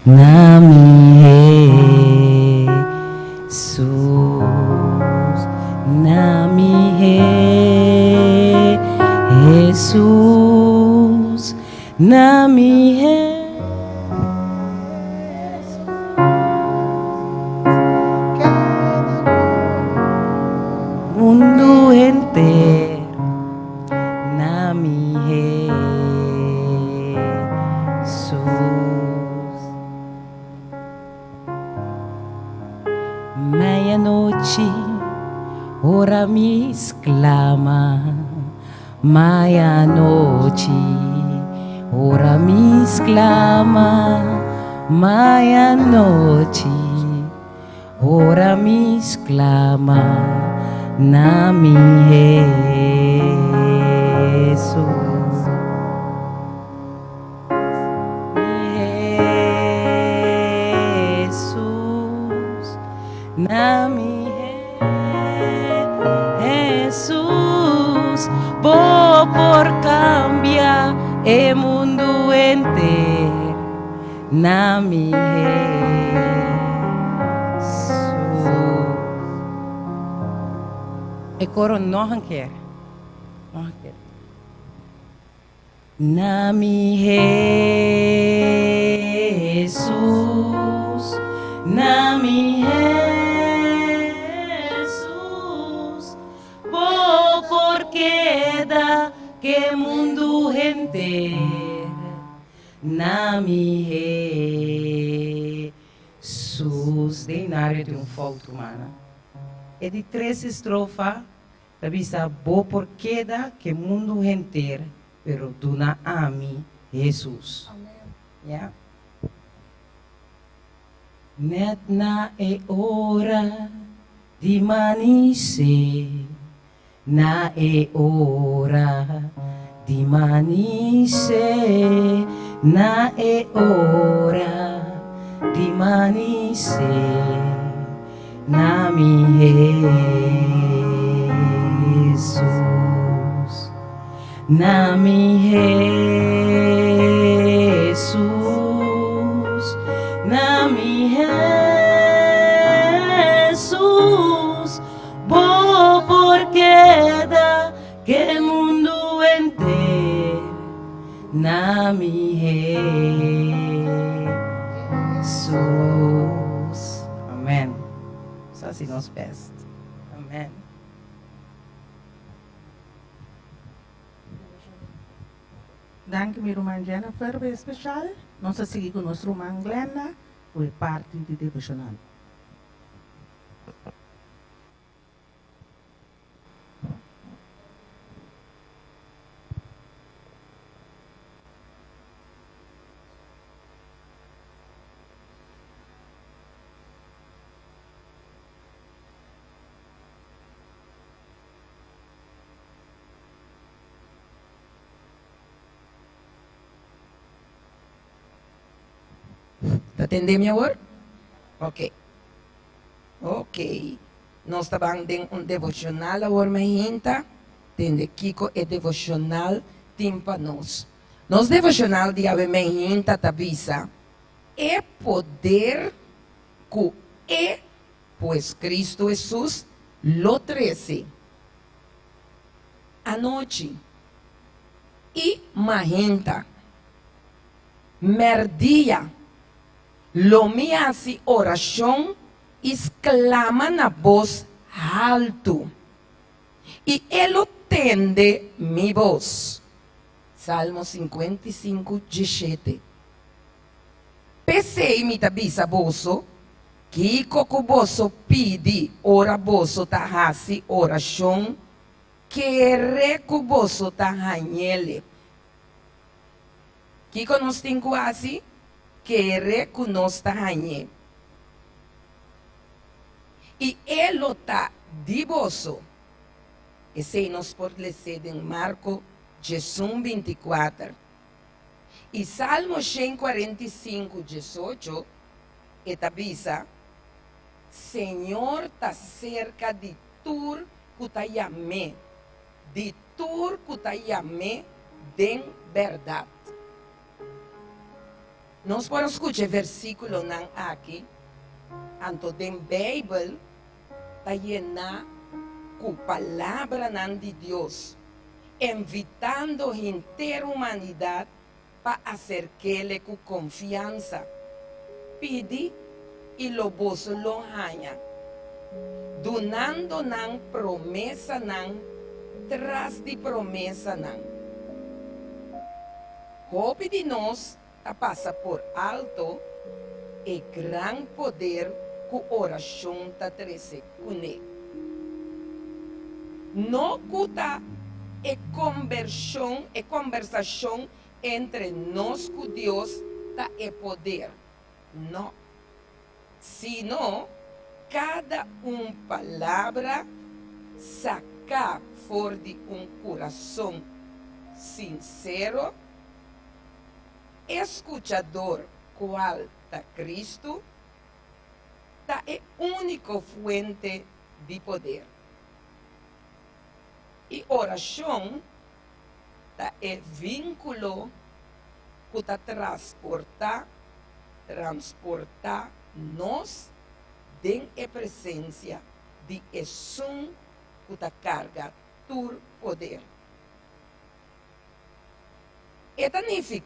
Na mi Hesus, na mi Hesus, na mi Hesus. Mundu henter na mi Hesus. Meianochi ora mi sklama, meianochi ora mi sklama, meianochi ora mi sklama na mi Hesus. Mi Hesus, na mi Hesus, bo por kambia e mundu henter, na mi Hesus. E koro nog een keer, nog een keer. Na mi Hesus, na mi Hesus, bo por keda ke mundu henter. Na mi Hesus. Den nario tin un fout, rumannan. E di tres estrofa Ta bisa bo por keda ke mundu henter pero duna ami Hesus. Ya. Net na e ora di manisé, na e ora di manisé, na e ora di manisé. Na mi Hesus, na mi Hesus, na mi Hesus, bo por keda ke mundu henter, na mi Hesus. Amen. Nos hasi nos best. Amen. Danki mi ruman Jennifer pa e special. Nos ta sigui ku nos ruman Glenda ku e parti di devocional. Ta tende mi awor? Ok. Ok. Nos ta ban den un devocional awor mainta. Tende kico e devocional tin pa nos. Nos devocional di awe mainta ta bisa, E poder cu e, pues Cristo Hesus, lo trece anochi y mainta, merdia, lo mi haci oracion i sklama na bos haltu, i e lo tende mi bos. Salmo 55, 17. P'esei mi ta bisa boso, kiko ku boso pidi ora boso ta hasi orashon, kere ku boso ta hañ'ele. Kiko nos tin ku hasi? Kere ku nos ta hañ'é. I e lo ta di boso. Esei nos por les'é den Marko 11, 24. I Salmo 145, 18, e ta bisa, Señor ta serka di tur ku ta yam'é, di tur ku ta yam'é den bèrdat. Nos por a skucha e versíkulonan aki, anto den Beibel ta yená ku palabranan di Dios, invitando henter humanidat pa aserk'Ele ku konfiansa. Pidi, i lo boso lo haña. Dunando nan promesanan tras di promesanan. Hopi di nos ta pasa por alto e gran poder ku orashon ta trese kuné. No ku ta e kombershon, e kombersashon entre nos ku Dios ta e poder, no. Sino kada un palabra saká for di un kurason sinsero, e skuchador kual ta Kristu, ta e úniko fuente di poder. I orashon ta e vínkulo ku ta trasportá, transportá, nos den e presensia di Esun ku ta karga tur poder. E ta nifiká.